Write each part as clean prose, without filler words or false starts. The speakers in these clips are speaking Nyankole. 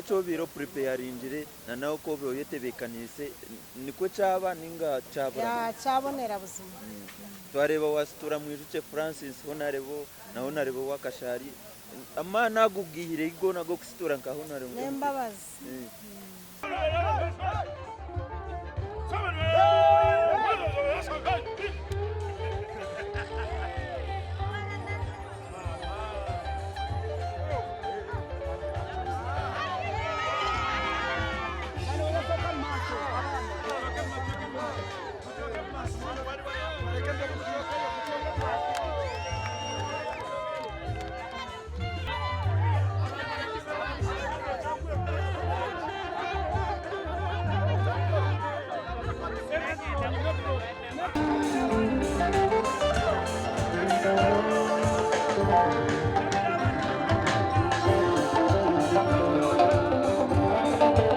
eki obaire opuripeyaringire na nawe oku obaire oyetebeekaniise nikwo kyaba nainga kyabura? Yaa kyabonera buzima. Twareeba waasituura Mwijukye Francis Honarebo na Honarebo wa Kashari, amaani ago ogaihire hi goona ag'okusituura nka Honarebo MP? N'embabazi.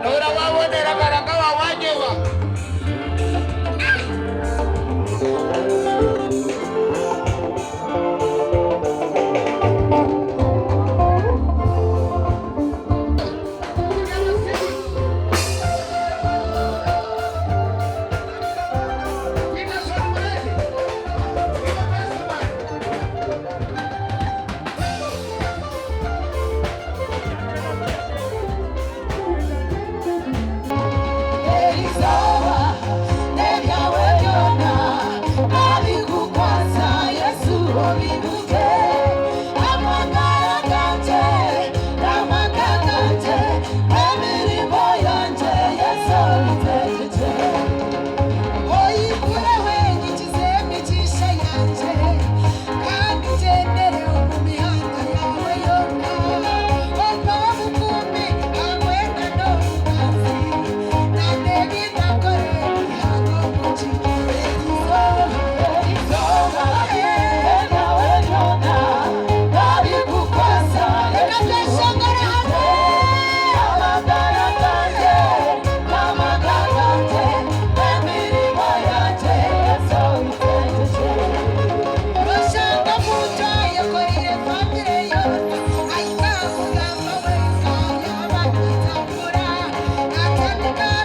Nohurira wabonera amaraka wawanyewa. Erizooba n'ebyawe byona nabikukwatsa Yesu obibuke amagara gangye n'amaka gangye n'emirimo yangye Yesu obitegyekye Oyikureho enyigi z'emigisha yangye kandi ngyendere omu mihanda yaawe yoona Ompe obukuumi hamwe na n'obumanzi Natandika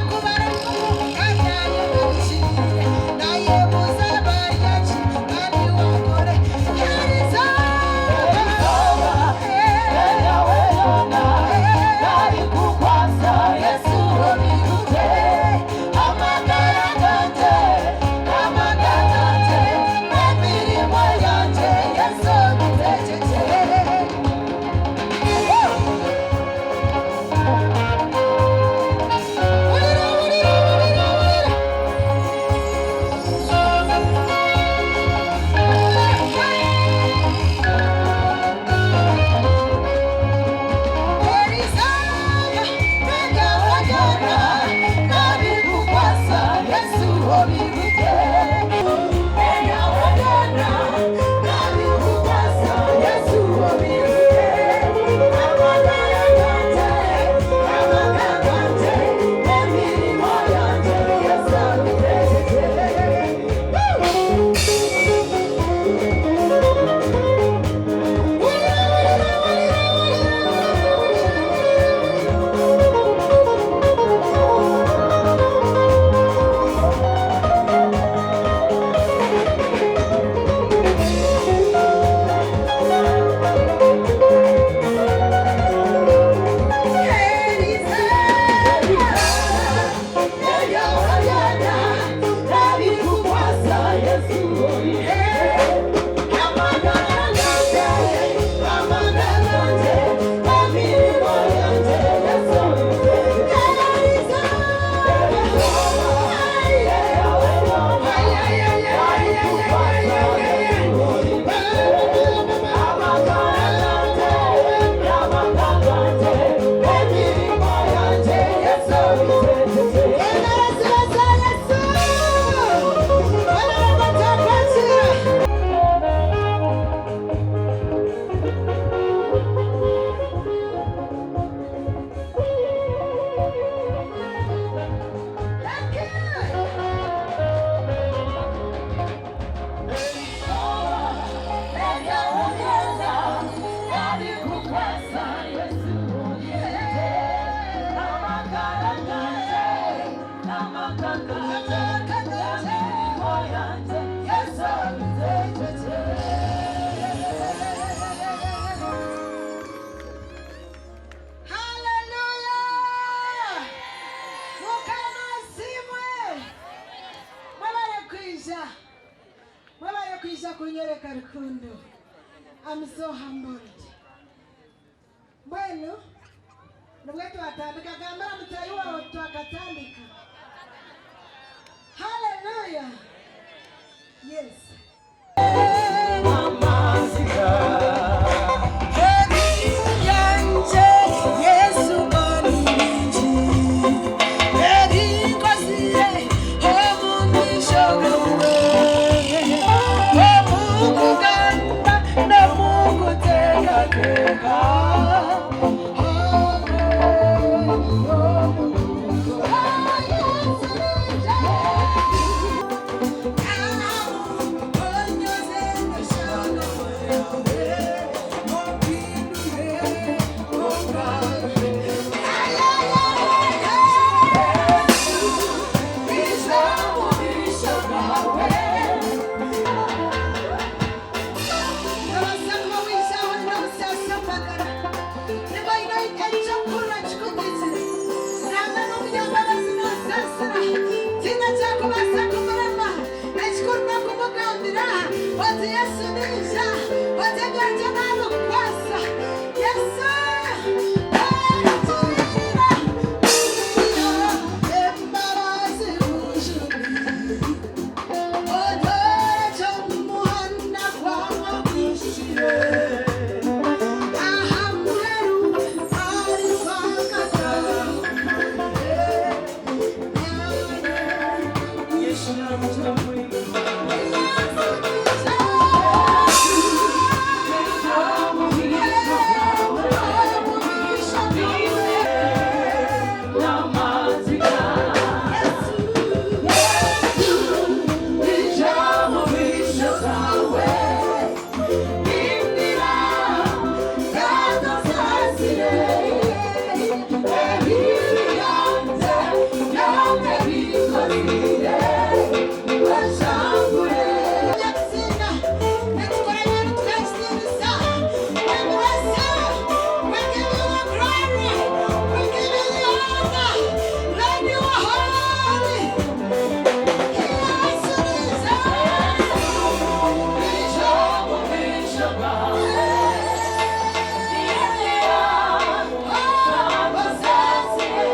kubara enkumu kandi ayehurikiriire. Naayebuuza barya ki kandi wakora Erizooba nabikukwasa Yesu obibuke amagara gangye n'amagara gangye n'emirimo yangye Yesu obitegyekye. kwija mwebare kwija kunyoreka rukundo I'm so humbled mbwenu nibwe twatandika gambira mutayi wawe oti twakatandika hallelujah yes.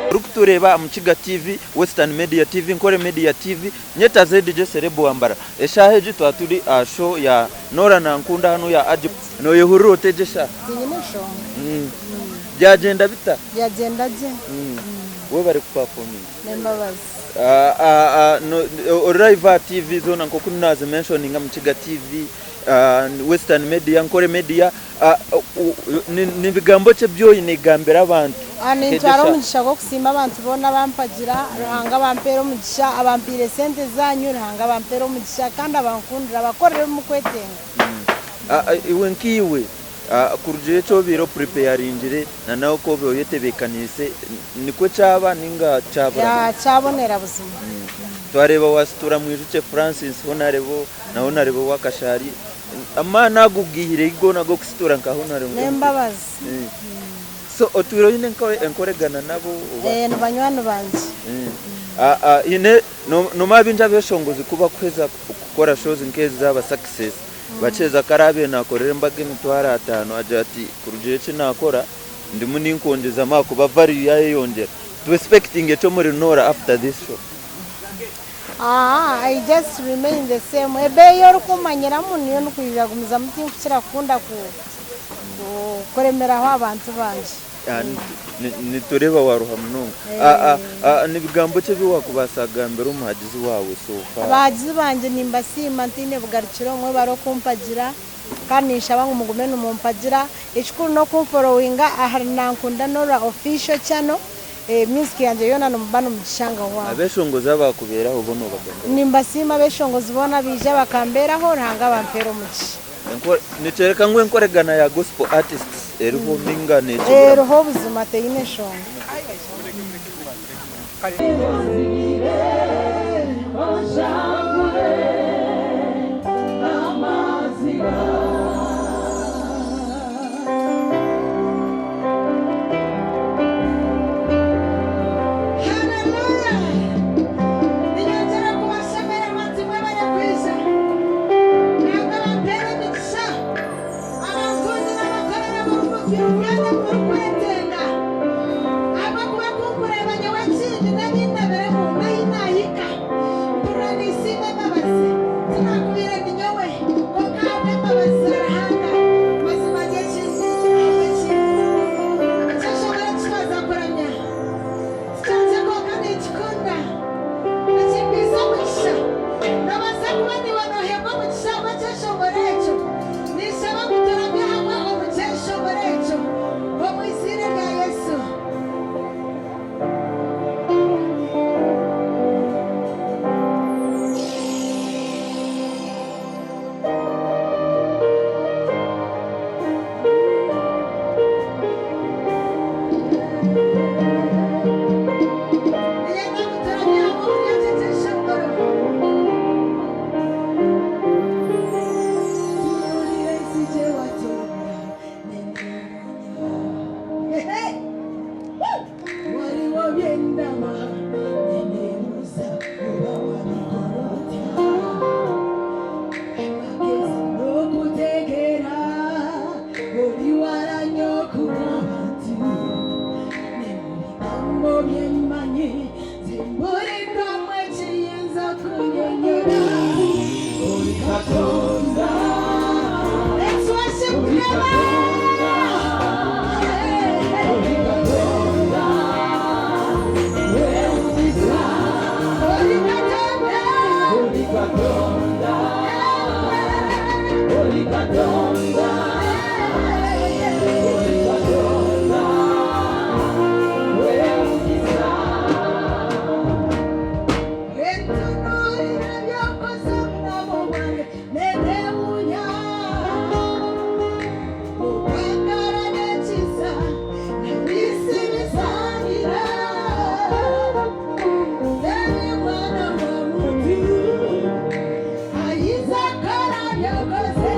Orikutureeba Mukiga TV, Western Media TV, Nkore Media TV, Nyeta ZJ Celeb Wambara. Eshaaha egi twaba turi aha show ya Norah Nankunda hanu ya Ajo. Noyehurira ota egi eshaaha? Tinyine nshonga. Byagyenda bita? Byagyenda gye. Webare kupafominga. N'embabazi. Ori live aha TV zoona nk'oku naazi mentioninga Mukiga TV, Western Media, Nkore Media, ni bigambo ki ebi oine kugambira abantu? Nintwara omugisha gw'okusiima abantu boona abampagira, Ruhanga abampeere omugisha, abampiire sente zanyu, Ruhanga abampeere omugisha kandi abankundire, abakorere ebi mukwetenga. Iwe nkaiwe kurugiirira eki obaire opuripeyaringire na nawe oku obaire oyetebeekaniise, nikwo kyaba nainga kyabura? Kyabonera buzima. Twareeba waasitura Mwijukye Francis Honarebo na Honarebo Wakashaari, amaani ago ogaihire hi goona ag'okusitura nka Honarebo? N'embabazi. So otwire oine enkoregana nabo oba? Ni banywani bangye. Haine noomanya baingi abeshongozi ku bakuheza kukora shows nk'ezi zaaba success, bakiheza ku araabe naakorera embaga emitwaro ataano agira ati kurugiirira eki naakora ndimu ninkwongyezamu ahakuba value yaayeyongyera. Tu expectinge ki omuri Norah after this show? Aah I just remain the same ebeeyi ei orikumanyiramu niyo ndikwija kugumizamu tinkukira kukunda kuremeraho abantu bangye. Nitureeba waruha munonga. Ni bigambo ki ebi waakubaasa kugambira omuhagizi waawe so far? Abahagizi bangye nimbasiima ntaine bugarukiro mwebare okumpagira kandi ninshaba ngu mugume nimumpagira. Ekikuru n'okunforowinga ahari Nankunda Norah Official Channel. Music yangye yoona nimuba nimugishangaho aho. Abeshongozi abakubeeraho bo nobagambira ki? Nimbasiima abeshongozi boona abaija bakambeeraho, Ruhanga abampeere omugisha. Nikyoreka ngu enkoregana ya gospel artists eriho ninga nekibura? Eriho buzima teine nshonga. Hallelujah! Ninyongyera kubashemererwa nti mwebare kwija. Tinakubaire ndi nyowe, kwonka ahabw'embabazi za Ruhanga, mazima ndi eki ndi ahabw'eki. Ekyeshongoro eki twaza kuramya tikyangye kwonka ninkikunda. Nikimpiisa omugisha. Noobaasa kuba naiwe nooheebwa omugisha ahabw'ekyeshongoro ekyo. Ninshaba ngu turamye hamwe omu kyeshongoro ekyo, omu iziina rya Yesu. Niinyenda ngu turamye hamwe omuri eki kyeshongoro. Tunuulira ensi gye watonda Hey! Waliwo byendaba nenebuuza oba wabikora otya amagezi n'okutegeera oli wala nnyo okuba abantu ne mu bigambo byemmanyi nze mbuliddwamu ekiyinza kunyonyola oli Katonda. Let's worship together. Hey, hey. Oli Katonda. Oli Katonda, Oli Katonda, Oli Katonda, weewuunyisa. Entunuulira by'okoze obulamu bwange ne neewuunya okwagala n'ekisa nabisibisangira teri mwana wa muntu ayinza kukola by'okoze.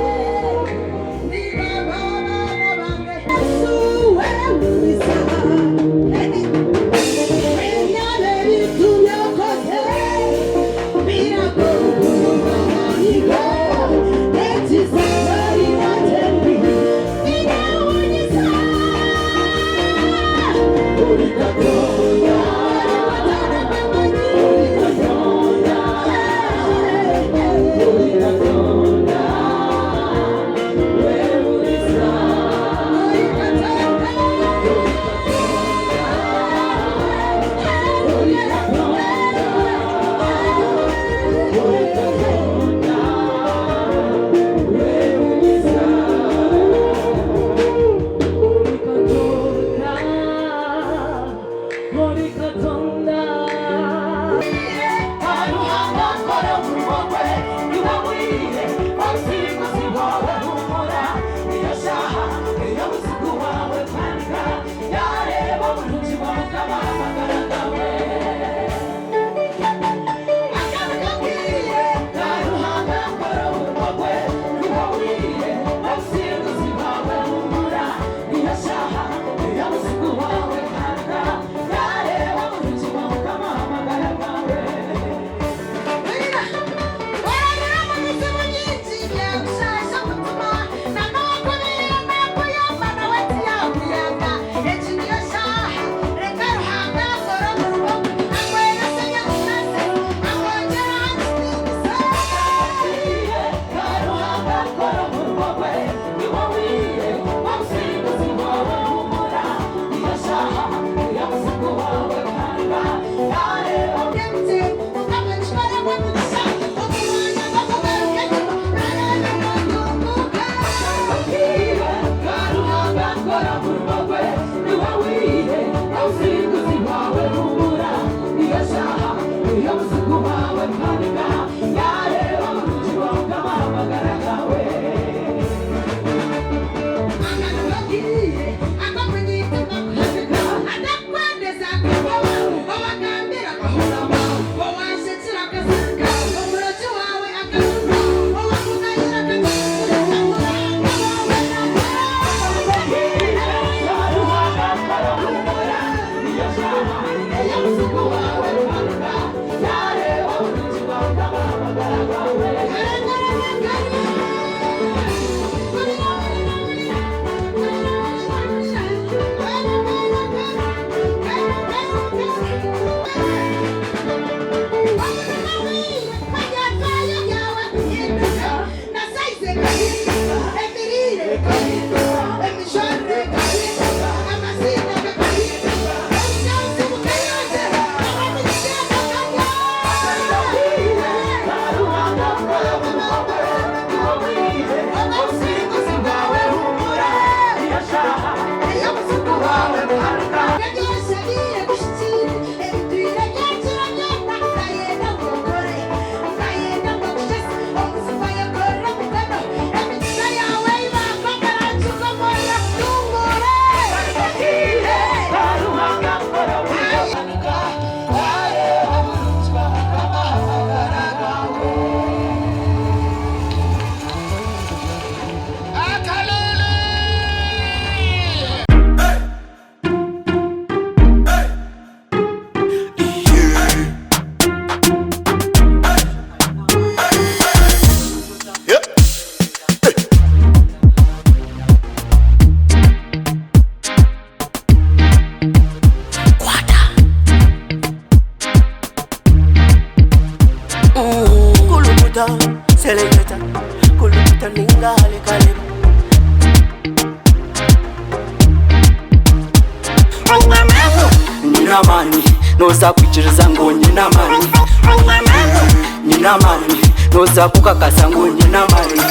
Shereketa, kulukuta ninga halikaleba. Nyine amaani, noza kwikiriza ngu nyine amaani. Nyine amaani, noza kukakasa ngu nyine amaani.